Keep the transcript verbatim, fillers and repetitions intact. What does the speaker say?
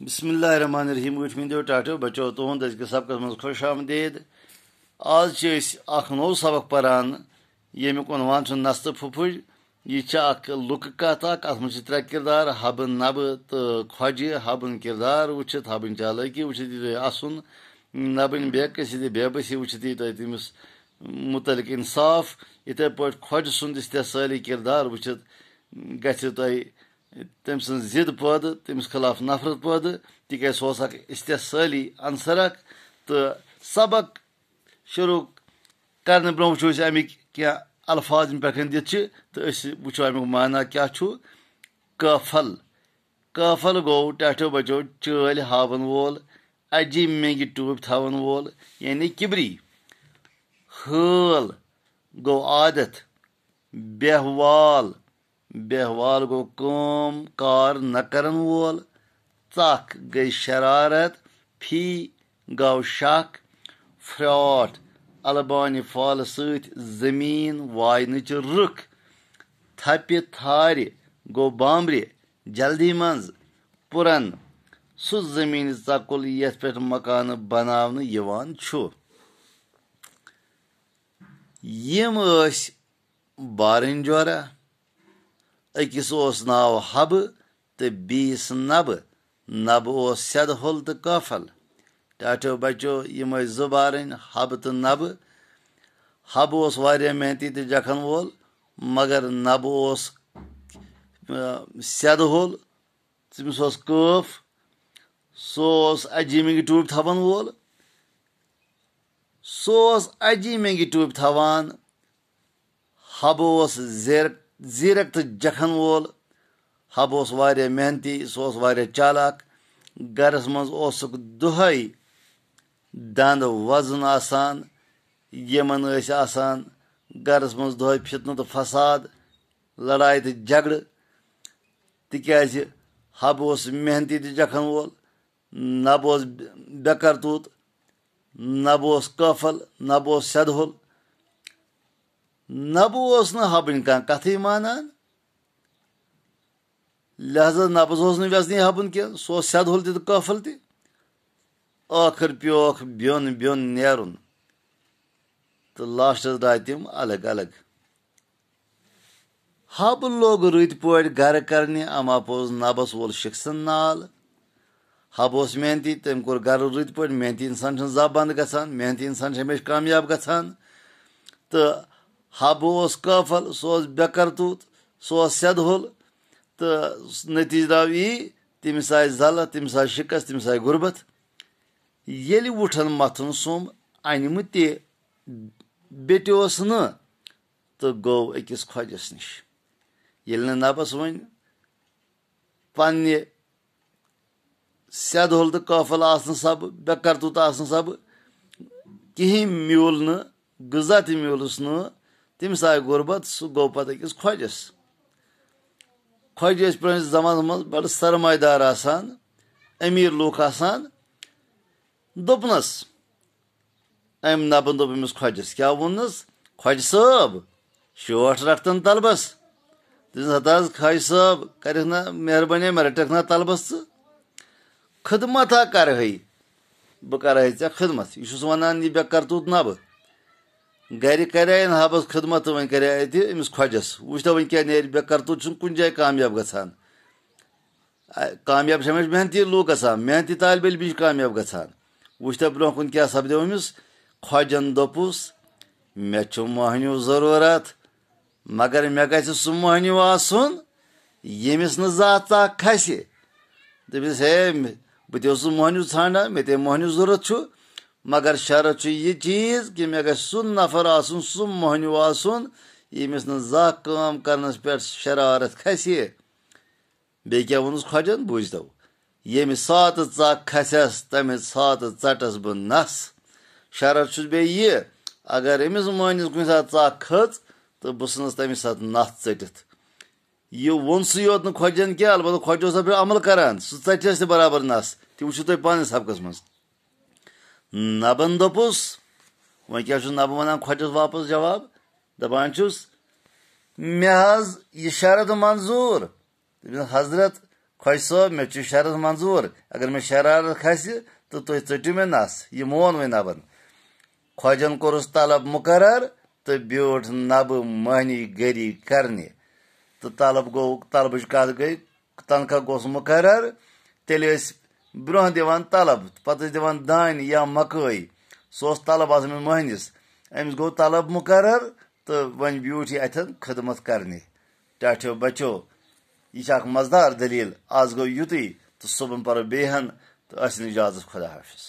بسم اللہ الرحمن الرحیم۔ وٕٹھمٕتیو ٹاٹھیو بچو، تُہُنٛد أزکِس سبقس منٛز خۄش آمدید۔ آز چھِ أسۍ اکھ نوٚو سبق پران، ییٚمیُک عنوان چھُ نستہٕ پھُپھٕر۔ یہِ چھِ اکھ لُکہٕ کتھ اکھ، اتھ منٛز چھِ ترٛےٚ کردار، حبہٕ، نبہٕ تہٕ خۄجہِ۔ حبٕنۍ کردار وٕچھِتھ، حبٕنۍ چالٲکی وٕچھِتھ، یہِ تۄہہِ اَسُن، نبٕنۍ بے کسی تہٕ بے بسی وٕچھِتھ، یہِ تۄہہِ تٔمِس متعلق انصاف۔ یِتھے پٲٹھۍ خۄجہِ سُنٛد استحصٲلی کردار وٕچھِتھ گژھِ تۄہہِ تٔمۍ سٕنٛز ضد پٲدٕ، تٔمِس خلاف نفرت پٲدٕ، تِکیازِ سُہ اوس اکھ استحصٲلی عنصر اکھ۔ تہٕ سبق شروع کرنہٕ برونٛہہ وٕچھو أسۍ اَمِکۍ کینٛہہ الفاظ، یِم پٮ۪ٹھ کَنۍ دِتھ چھِ، تہٕ أسۍ وٕچھو اَمیُک معنی کیٛاہ چھُ۔ قٲفل۔ قٲفل گوٚو ٹاٹھیو بچو چٲلۍ ہاوَن وول، اَجہِ مٮ۪نٛگہِ ٹوٗپۍ تھاوَن وول، یعنی کِبری۔ حٲل گوٚو عادت۔ بیہوال۔ بیہوال گوٚو کٲم کار نہ کرن وول۔ ژکھ گٔے شرارت۔ فی گوٚو شک۔ فراٹ، البانہِ فال سۭتۍ زٔمیٖن واینٕچ رٕکھ۔ تھپہِ تھارِ گوٚو بامبرِ، جلدی منٛز۔ پُرن، سُہ زٔمیٖنہِ ژکُل یتھ پٮ۪ٹھ مکانہٕ بناونہٕ یِوان چھُ۔ یِم ٲسۍ بارٕنۍ جورہ۔ أکِس اوس ناو حبہٕ تہٕ بیٚیِس نبہٕ۔ نبہٕ اوس سیدٕ ہول تہٕ قٲفل۔ ٹاٹھیو بچو، یِم ٲسۍ زٕ بارٕنۍ، حبہٕ تہٕ نبہٕ۔ حبہٕ اوس واریاہ محنتی تہٕ جکھن وول، مگر نبہٕ اوس، آ، سیدٕ ہول۔ تٔمِس اوس قٲف۔ سُہ اوس اَجہِ مٮ۪نٛگہِ ٹوٗپۍ تھاوَن وول۔ سُہ اوس اَجہِ مٮ۪نٛگہِ ٹوٗپۍ تھاوان۔ حبہٕ اوس زیرک، زیرک تہٕ جکھن وول۔ حبہٕ اوس واریاہ محنتی، سُہ اوس واریاہ چالاک۔ گرس منٛز اوسُکھ دۄہے دند وزُن آسان۔ یِمن ٲسۍ آسان گرس منٛز دۄہے فتنہٕ تہٕ فساد، لڑایہِ تہٕ جھگڑٕ۔ تِکیازِ حبہٕ اوس محنتی تہٕ جکھن وول، نبہٕ اوس بے کرتوت، نبہٕ اوس قٲفل، نبہٕ اوس سیدٕ ہول۔ نبہٕ اوس نہٕ حبٕنۍ کانٛہہ کتھٕے مانان، لہذا نبس اوس نہٕ ویژنٕے حبُن کینٛہہ، سُہ اوس سیدٕ ہول تہِ تہٕ قٲفل تہِ۔ ٲخٕر پیوکھ بیوٚن بیوٚن نیرُن تہٕ لاسٹس درٛاے تِم الگ الگ۔ حبہٕ لوٚگ رٕتۍ پٲٹھۍ گرٕ کرنہِ، اما پوٚز نبس وول شِکسن نال۔ حبہٕ اوس محنتی، تٔمۍ کوٚر گرٕ رٕتۍ پٲٹھۍ۔ محنتی انسان چھُنہٕ زانٛہہ بنٛد گژھان، محنتی انسان چھُ ہمیشہِ کامیاب گژھان۔ تہٕ حبہٕ اوس قٲفل، سُہ اوس بے کرتوت، سُہ اوس سیدٕ ہول۔ تہٕ نتیجہٕ درٛاو یی، تٔمِس آیہِ ذلت، تٔمِس آیہِ شِکست، تٔمِس آیہِ غُربت۔ ییٚلہِ وُٹھن مَتھُن سوٚم اَنِمہٕ تہِ بیٚٹیوس نہٕ، تہٕ گوٚو أکِس خۄجس نِش۔ ییٚلہِ نہٕ نبس وۄنۍ پننہِ سیدٕ ہول تہٕ قٲفل آسنہٕ سبہٕ، بے کرتوت آسنہٕ سبہٕ کِہیٖنۍ میوٗل نہٕ، غذا تہِ میوٗلُس نہٕ، تٔمِس آیہِ غُربت، سُہ گوٚو پتہٕ أکِس خۄجس۔ خۄجہِ ٲسۍ پرٛٲنِس زمانس منٛز بڑٕ سرمایہِ دار آسان، أمیٖر لوٗکھ آسان۔ دوٚپنس، أمۍ نبن دوٚپ أمِس خۄجس، کیٛاہ ووٚننس؟ "خۄجہِ صٲب، شوٹھ رٹتن طلبس؟" دوٚپنس، "ہتا حظ خۄجہِ صٲب، کَرٮ۪کھ نا مہربٲنی، مےٚ رَٹَکھ نا طلبس ژٕ؟ خدمت ہا کَرٕہَے، بہٕ کَرٕہَے ژےٚ خدمت۔" یہِ چھُس وَنان یہِ بے کرتوت نبہٕ۔ گَرِ کَرے نہٕ حبس خدمت تہٕ وۄنۍ کَرے اَتہِ أمِس خۄجس۔ وٕچھ تو وۄنۍ کیٛاہ نیرِ، بے کرتوت چھُنہٕ کُنہِ جایہِ کامیاب گژھان۔ آ، کامیاب چھِ ہمیشہِ محنتی لوٗکھ گژھان، محنتی طالب علم چھِ کامیاب گژھان۔ وٕچھ تو برونٛہہ کُن کیٛاہ سپدیو أمِس۔ خۄجن دوٚپُس، "مےٚ چھُ مۄہنیوٗ ضروٗرت، مگر مےٚ گژھِ سُہ مۄہنیوٗ آسُن، ییٚمِس نہٕ زانٛہہ ژکھ کھسہِ۔" دوٚپمَس، "ہے، مےٚ، بہٕ تہِ اوسُس مۄہنیوٗ ژھانٛڈان، مےٚ تہِ مۄہنیوٗ ضروٗرت چھُ، مگر شرط چھُ یہِ چیٖز کہِ مےٚ گژھِ سُہ نفر آسُن، سُہ مۄہنیوٗ آسُن، ییٚمِس نہٕ زانٛہہ کٲم کرنس پٮ۪ٹھ شرارت کھسہِ۔" بیٚیہِ کیٛاہ ووٚنُس خۄجن؟ بوٗزتو، "ییٚمہِ ساتہٕ ژکھ کھسٮ۪س، تَمہِ ساتہٕ ژَٹَس بہٕ نَس۔ شرط چھُس بیٚیہِ یہِ، اگر أمِس مٲنِس کُنہِ ساتہٕ ژکھ کھٔژ، تہٕ بہٕ ژھٕنَس تَمہِ ساتہٕ نَس ژٔٹِتھ۔" یہِ ووٚن سُے یوت نہٕ خۄجن کینٛہہ، البتہ خۄجہِ اوس اَتھ پٮ۪ٹھ عمل کران، سُہ ژَٹہِ اَسہِ تہِ برابر نَس۔ تہِ وٕچھِو تُہۍ پننِس سبقس منٛز۔ نبن دوٚپُس، وۄنۍ کیٛاہ چھُ نبہٕ وَنان خۄجس واپس جواب؟ دَپان چھُس، "مےٚ حظ یہِ شرط منظوٗر۔" دوٚپمَس، "حضرت، خۄجہِ صٲب، مےٚ چھُ شرط منظوٗر، اگر مےٚ شرارت کھسہِ تہٕ تُہۍ ژٔٹِو مےٚ نس، یہِ مون وۄنۍ نٮ۪بن۔ خۄجن کوٚرُس طلب مُقرر تہٕ بیوٗٹھ نبہٕ مۄہنی گٔری کرنہِ۔ تہٕ طلب گوٚو، طلبٕچ کتھ گٔے، تنخواہ گوٚژھ مُقرر۔ تیٚلہِ ٲسۍ برٛونٛہہ دِوان طلب، پتہٕ ٲسۍ دِوان دانہِ یا مکٲے۔ سُہ اوس طلب آسان أمِس مۄہنِس۔ أمِس گوٚو طلب مُقرر تہٕ وۄنۍ بیوٗٹھ یہِ اتٮ۪ن خدمت کرنہِ۔ ٹاٹھیو بچو، یہِ چھِ اکھ مزٕدار دٔلیٖل۔ آز گوٚو یُتُے تہٕ صُبحن پرو بیٚیہِ ہن تہٕ ٲسِن اجازت۔ خدا حافظ۔